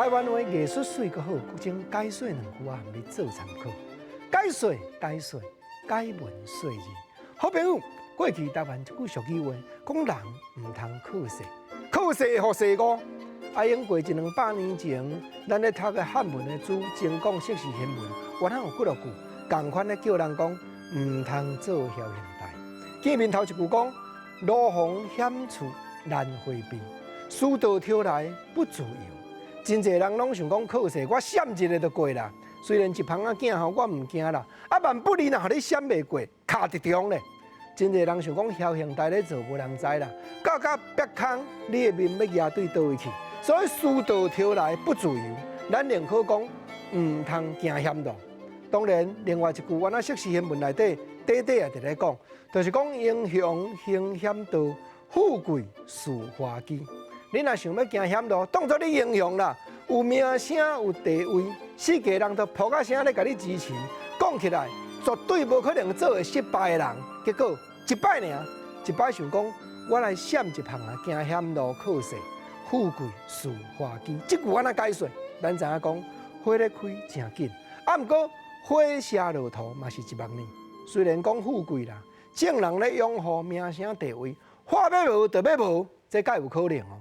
台灣話藝術媠閣好，閣將解說兩句仔予你做參考。解說解說解文說字，好朋友，過去台灣一句俗語話，講人毋通靠勢，靠勢予世誤。啊，經過一兩百年前，咱咧讀的漢文的書，精講釋氏獻文，原來有幾落句仝款咧叫人講毋通做僥倖代。見面頭一句講，路逢險處難迴避，事到挑來不自由。真濟人攏想講靠勢，我閃一下就過啦。雖然一蜂仔囝吼，我毋驚啦。啊，萬不利若予你閃袂過，卡佇中咧。真濟人想講僥倖代咧做，無人知啦。到甲煏空，你的面欲蜈對佗位去。所以事到挑來不自由，咱寧可講毋通行險路。當然，另外一句我那釋氏獻文內底，短短也佇咧講，就是講英雄行險道，富貴事華機。你若想欲行險路，當作你英雄啦，有名聲有地位，四界人都噗仔聲咧共你支持。講起來，絕對無可能做會失敗的人。結果一擺爾，一擺想講，我來閃一旁啊，行險路靠勢，富貴事華機。這句按怎解說？咱知影講，花咧開誠緊，啊，毋過火車路途嘛是一目呢。雖然講富貴啦，眾人咧擁護名聲地位，話欲無就欲無，這敢有可能哦？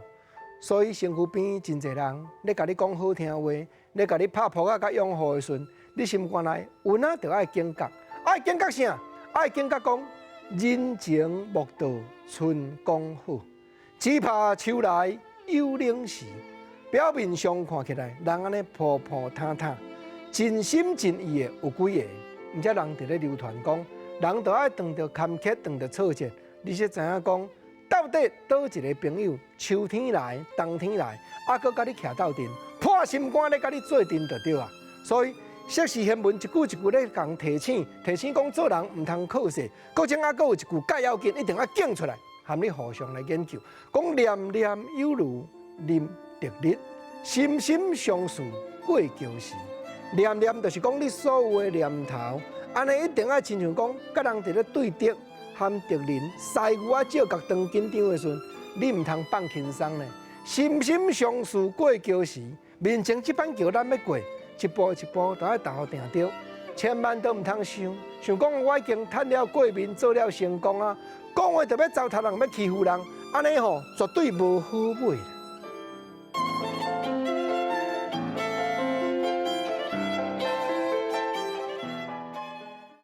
所以身軀邊真濟人咧共你講好聽話，咧共你拍噗仔佮擁護的時陣，你心肝內有哪著愛警覺，愛警覺啥？愛警覺講人情莫道春江好，只怕秋來又冷時。表面上看起來，人按呢鋪鋪沓沓，真心真意的有幾個？毋才人佇咧流傳講，人著愛當著坎坷，當著挫折，你才知影講，到底佗一个朋友，秋天來，冬天來，猶閣佮你徛鬥陣，破心肝咧佮你做陣就對啊。所以釋氏獻文一句一句咧共提醒，提醒講做人毋通靠勢。閣種猶閣有一句蓋要緊，一定愛講出來，含你互相來研究。講念念有如臨敵日，心心相事過橋時。念念就是講你所有的念頭，按呢一定愛親像講，佮人佇咧對敵。含敵人師牛仔照角當緊張的時陣，你毋通放輕鬆呢。心心相事過橋時，面前這板橋咱欲過，一步一步都愛踏予定著，千萬都毋通想，想講我已經趁了過面，做了成功啊，講話就欲糟蹋人，欲欺負人，按呢吼絕對無好尾啦。